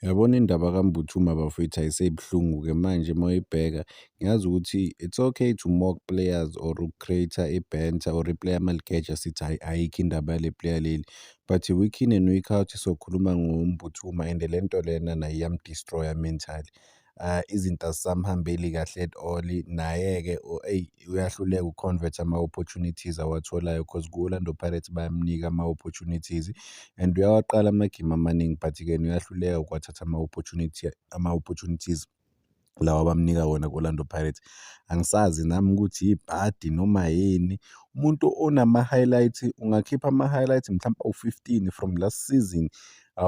Uyabona indaba kaMbuthuma bafowethu, ayisebuhlungu-ke manje uma uyibheka. Ngiyazi ukuthi it's okay to mock players or uku-create-a i-banter or i-player maligeja sithi hhayi, ayikho indaba yale player leli, but week in and week out sokhuluma ngoMbuthuma and le nto lena naye iyam-destroy-a mentally. Izinto azisamhambeli kahle at all, naye-ke eyi, uyahluleka uku-convert-a ama-opportunities awatholayo cause ku-Orlando Pirates bayamnika ama-opportunities and uyawaqala amagemu amaningi, but-ke uyahluleka ukuwathatha ama-opportunities lawa abamnika wona ku-Orlando Pirates. Angisazi nami ukuthi ibhadi noma yini. Umuntu onama-highlights, ungakhipha ama-highlights mhlawumpe awu-15 from last season,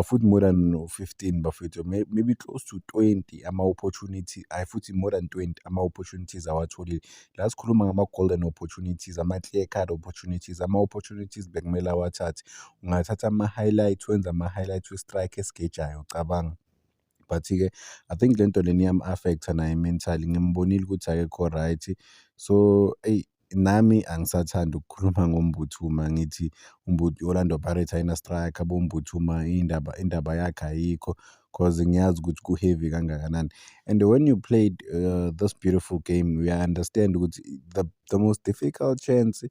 futhi more than 15 bafowethu, maybe close to 20 ama-opportunity, hhayi futhi more than 20 ama-opportunities awatholile. La sikhuluma ngama-golden opportunities, ama-clear cut opportunities, ama-opportunities bekumele awathathe. Ungathatha ama-highlight, wenze ama-highlight we-striker esigejayo, cabanga. But-ke I think le nto lena iyam-affect-a naye mentally, ngimbonile ukuthi akekho right. So eyi, nami angisathandi ukukhuluma ngoMbuthuma, ngithi i-Orlando Pirates ayina-striker, aboMbuthuma indaba yakhe ayikho cause ngiyazi ukuthi ku-heavy kangakanani. And when you played this beautiful game, uya-understand ukuthi the most difficult chance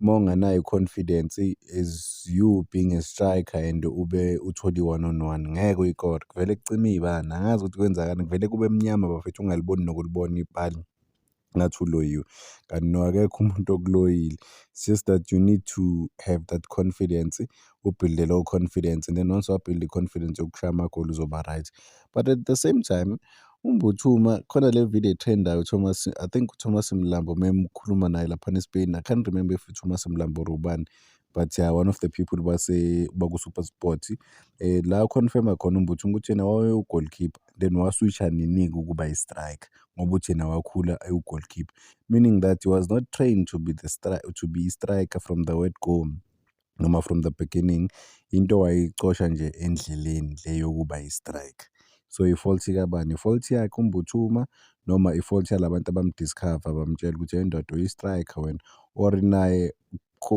uma unganayo i-confidence is you being a striker and ube uthole i-one on one, ngeke uyikore, kuvele kucime iy'bani, angazi ukuthi kwenzakalani, kuvele kube mnyama bafethu, ungaliboni nokulibona ipali, ngathi uloyiwe, kanti no, akekho umuntu okuloyile. It's just that you need to have that confidence, u-build-e leyo confidence and then once wa-build-a i-confidence yokushaya amagoli uzoba right. But at the same time, uMbuthuma khona le video e-trend-ayo, Thomas, I think uThomas Mlambo memkhuluma naye laphana eSpain, I can't remember if uThomas Mlambo or ubani, but yeah, one of the people base baku-SuperSport, la confirm-a khona uMbuthuma ukuthi yena wayewu-goalkeeper, then wa-switch-a nini-ke ukuba i-striker, ngoba uthi yena wakhula ewu-goalkeeper, meaning that he was not trained to be i-striker from the word go noma from the beginning. Into wayicosha nje endleleni le yokuba i-striker. So i-fault kabani? I-fault yakhe uMbuthuma noma i-fault yalabantu abam-discover bamtshela ukuthi, "Hey ndoda, uyi-striker wena," or naye,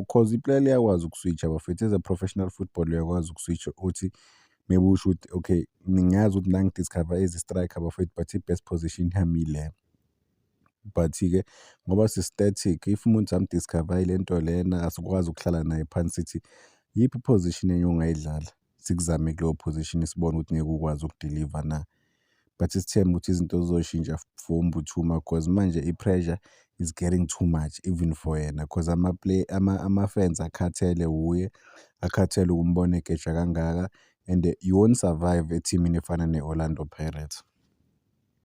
cause i-player liyakwazi uku-switch-a bafethu, as a professional football uyakwazi uku-switch-a, uthi maybe usho ukuthi, "Okay, ngiyazi ukuthi nangi-discover as i-striker bafethu, but i-best position yami ile." But-ke ngoba si-static, if umuntu sam-discover ile nto lena, asikwazi ukuhlala naye phansi sithi, "Yiphi i-position enye ongayidlala? Sikuzame kuleyo position, sibone ukuthi ngeke ukwazi uku-deliver na." But sithembe ukuthi izinto zizoshintsha for uMbuthuma cause manje i-pressure is getting too much even for yena, cause ama-fans akhathele wuye, akhathele ukumbona egeja kangaka and you won't survive ethimini efana ne-Orlando Pirates.